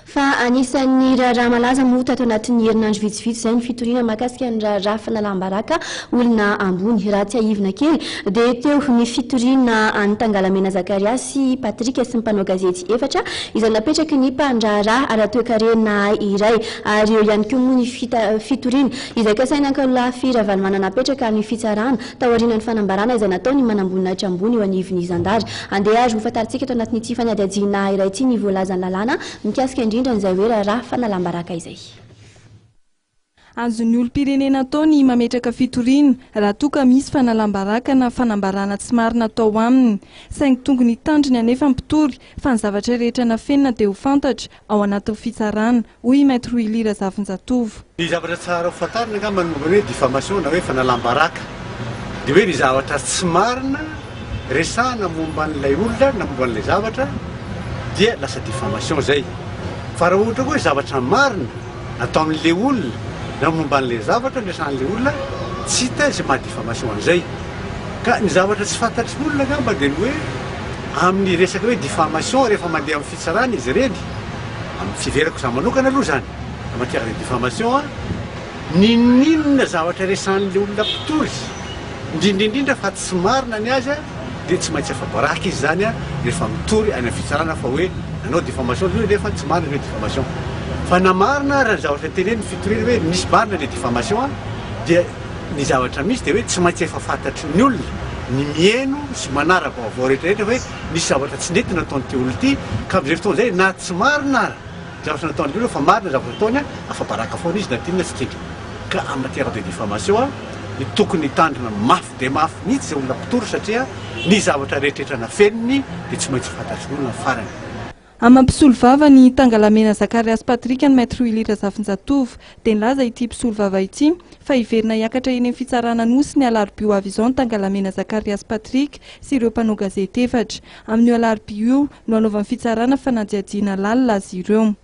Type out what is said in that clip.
Fa anisan'ny raharaha malaza moa tato anatin'ny herinandro vitsivitsy izay ny fitoriana mahakasika ny raharaha fanalam-baraka olona ambony. Raha tsiahivina kely dia teo ny fitoriana an'i Tangalamena Zakaria sy Patrick sy ny mpanao gazety efatra izay napetraky ny mpandraharaha ara-toekarena iray ary eo ihany koa moa ny fitoriana izay kasain'i Ankalolafy Ravalomanana apetraka amin'ny fitsarana Taorian'ny fanambarana izay nataon'ny manamboninahitra ambony eo anivon'ny zandary. Andeha ary hofantarintsika eto anatin'ity fanadihadiana iray ity ny voalazan'ny lalàna mikasika indrindra an'izay hoe raharaha fanalam-baraka izay. Azon'ny olom-pirenena atao ny mametraka fitoriana raha toa ka misy fanalam-baraka na fanambarana tsy marina atao aminy. Saingy tongony hitandriny anefa ny mpitory fa ny zavatra rehetra nafenina dia ho fantatra ao anatin'ny fitsarana, hoy i Maître Willy Razafinjatovo. Ny zavatra tsara ho fantarina angamba ny momba ny hoe diffamation na hoe fanalam-baraka dia hoe ny zavatra tsy marina resahana momba an'ilay olona na momba an'ilay zavatra dia lasa diffamation izay. Fa raha ohatra koa hoe zavatra marina natao amin'ilay olona na momba an'ilay zavatra resahan'ilay olona tsy hita izay maha diffamation an'izay. Ka ny zavatra tsy fantatry ny olona angamba dia ny hoe amin'ny resaka hoe diffamation rehefa mandeha amin'ny fitsarana izy ireny, amin'ny fiheverako izaho manokana aloha izany, en matière de diffamation an, n'inon'inona zavatra resahan'ilay olona mpitory, indrindra indrindra fa tsy marina ny azy an, dia tsy maintsy afa-baraka izy izany an, rehefa mitory any amin'ny fitsarana fa hoe nanao diffamation ilay olona nefa tsy marina ilay diffamation. Fa na marina ara ny zavatra tenenin'ny fitoriana hoe misy marina ilay diffamation an, dia ny zavatra misy dia hoe tsy maintsy efa fantatry ny olona, ny mihaino sy manara-baovao rehetra rehetra hoe nisy zavatra tsy nety nataon'ity olona ity ka amin'izay fotoana izay na tsy marina ara ny zavatra nataon'ilay olona fa marina ny zavatra nataony afa-baraka foana izy na tiany na tsy tiany ka en matière de diffamation ny tokony hitandrina mafy dia mafy mihitsy izay olona mpitory satria ny zavatra rehetra rehetra nafeniny dia tsy maintsy fantatry ny olona ny farany. Amin'ny mpisolovava ny Tangalamena Zakariasy Patrick ny Maître Willy Razafinjatovo dia nilaza ity mpisolovava ity fa hiverina hiakatra eny amin'ny fitsarana Anosy ny alarobia ho avy izao ny Tangalamena Zakariasy Patrick sy ireo mpanao gazety efatra. Amin'io alarobia io no hanaovan'ny fitsarana fanadihadiana lalina azy ireo.